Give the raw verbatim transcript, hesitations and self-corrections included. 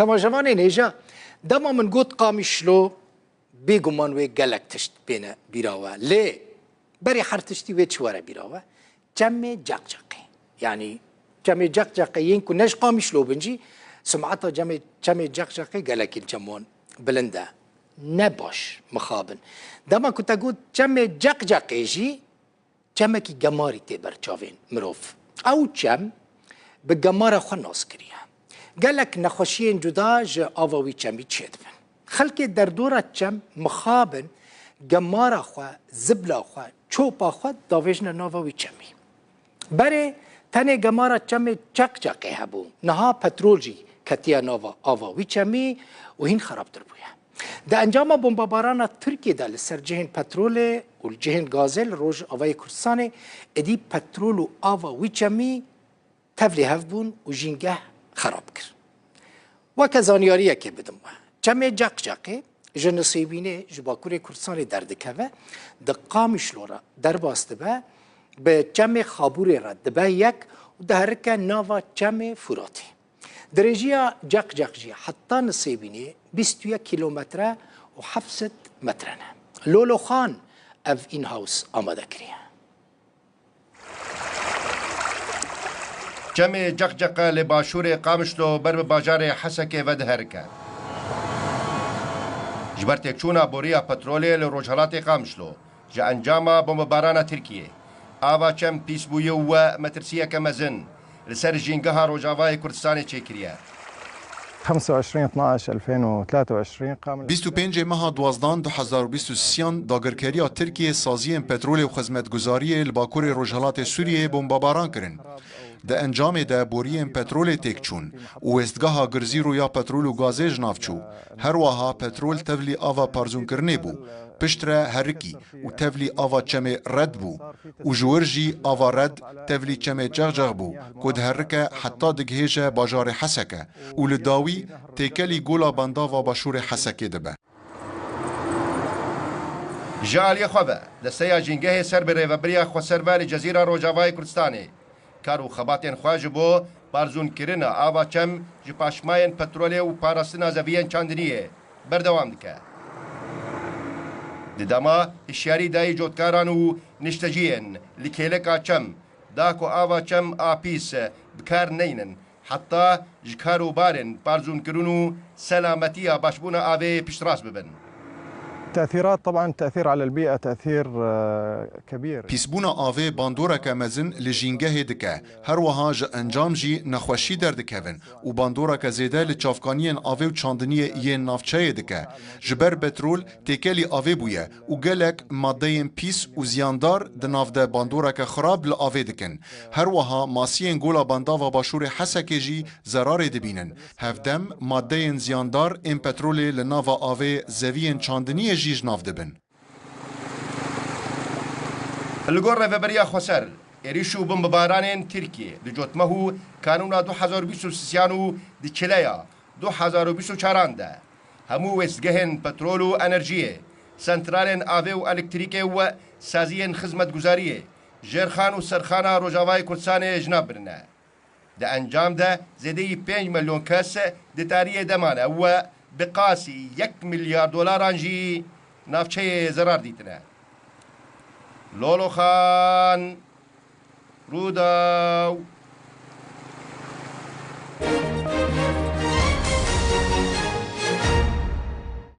Temaşevanên hêja, dema min got Qamişlo, bêguman wê gelek tişt bêne bîra we. Lê berê her tiştî wê çi were bîra we? Çemê Ceqceqê. Yanî çemê Ceqceqê yên ku ne ji Qamişlo bin jî, sumeta cemê, çemê Ceqceqê gelekî li cem wan bilind e. Ne baş, mixabin. Dema ku te got çemê Ceqceqê jî, çemekî gemarî tê ber çavên mirov. Ew çem bi gemara xwe nas kiriye. Gelek nexweşiyên cuda ji ava wî çemî çêdibin. Xelkê derdora çem mixabin gemara xwe, zibla xwe, çopa xwe davêjine nava wî çemî. Berê tenê gemara çemê Çeqçeqê hebû. Niha petrol jî ketiye nava ava wî çemî û hîn xerabtir bûye. Di encama bombebarana Tirkiyê de li ser cihên petrolê û li cihên gazê li Rojavayê Kurdistanê êdî petrol û ava wî çemî tevlî hev bûn û jîngeh xerab kir. Weke zanyariyekê bidim we. Çemê Ceqceqê ji Nisêbînê ji Bakurê Kurdistanê derdikeve, di Qamişlo re derbas dibe, bi çemê Xabûrê re dibe yek û diherike nava çemê Furatê. Dirêjiya Ceqceq jî heta Nisêbînê bîst û yek kîlometre û heft sed metre ne. Lolo Xan ev înhaws amade kiriye. Çemê Ceqceqe li başûrê Qamişlo ber bi bajarê Hesekê ve diherike. Ji ber têkçûna boriya petrolê li rojhelatê Qamişlo, ji encama bombebarana Tirkiyê, ava çem pîsbûyî û metirsiyeke mezin li ser jîngeha Rojavayê Kurdistanê çêkiriye. خمسة وعشرين اثناعش ألفين وثلاثة وعشرين قام ال- Bîst û pêncê meha duwazdan du hezar û bîst û sêyan dagirkeriya Tirkiyê saziyên petrolê û xizmetguzariyê li bakurê rojhelatê Sûriyeyê bombebaran kirin. Di encamê de boriyên petrolê têk çûn û wêstgeha Girzîro ya petrol û gazê ji nav çû. Her wiha petrol tevlî ava parzûnkirinê bû. Piştre herikî û tevlî ava çemê Red bû û ji wir jî ava Red tevlî çemê Ceqceq bû ku diherike heta digihêje bajarê Heseke û li dawî têkelî gola bendava başûrê Hesekê dibe. Ji aliyê xwe ve, desteya jîngehê ser bi rêvebiriya xweser ve li Cezîra Rojavayê Kurdistanê kar û xebatên xwe ji bo parzûnkirina ava çem ji paşmayên petrolê û parastina zeviyên çandiniyê berdewam dike. Di dema hişyarî dayî cotkaran û nişteciyên li kêleka çem da ku ava çem a pîs bi kar neynin, heta ji kar û barên parzûnkirin û selametiya başbûna avê piştrast bibin. تأثيرات، طبعًا تأثير على البيئة تأثير، آه، كبير. Pîsbûna avê bandoreke mezin li jîngehê dike. Her wiha ji encam jî nexweşî derdikevin û bandoreke zêde li çavkaniyên avê û çandiniyê yên navçeyê dike. Ji ber petrol têkelî avê bûye û gelek madeyên pîs û ziyandar di nav de bandoreke xirab li avê dikin. Her wiha masiyên gola bandava başûrê Hesekê jî zerarê dibînin. Hevdem madeyên ziyandar ên petrolê li nava avê zeviyên çandiniyê jî ji nav dibin. Li gor Rêveberiya Xweser, êrîş û bombebaranên Tirkiyê di cotmeh û kanûna du hezar û bîst û sêyan û di çileya du hezar û bîst û çaran de hemû wêstgehên petrol û enerjiyê, santralên avê û elektrîkê û saziyên xizmetguzariyê, jêrxan û serxana Rojavayê Kurdistanê ji nav birine. Di encam de zêdeyî pênc milyon kes di tariyê de mane û bi qasî yek milyar dolaran jî navçeyê zerar dîtine. Lolo Xan, Rûdaw.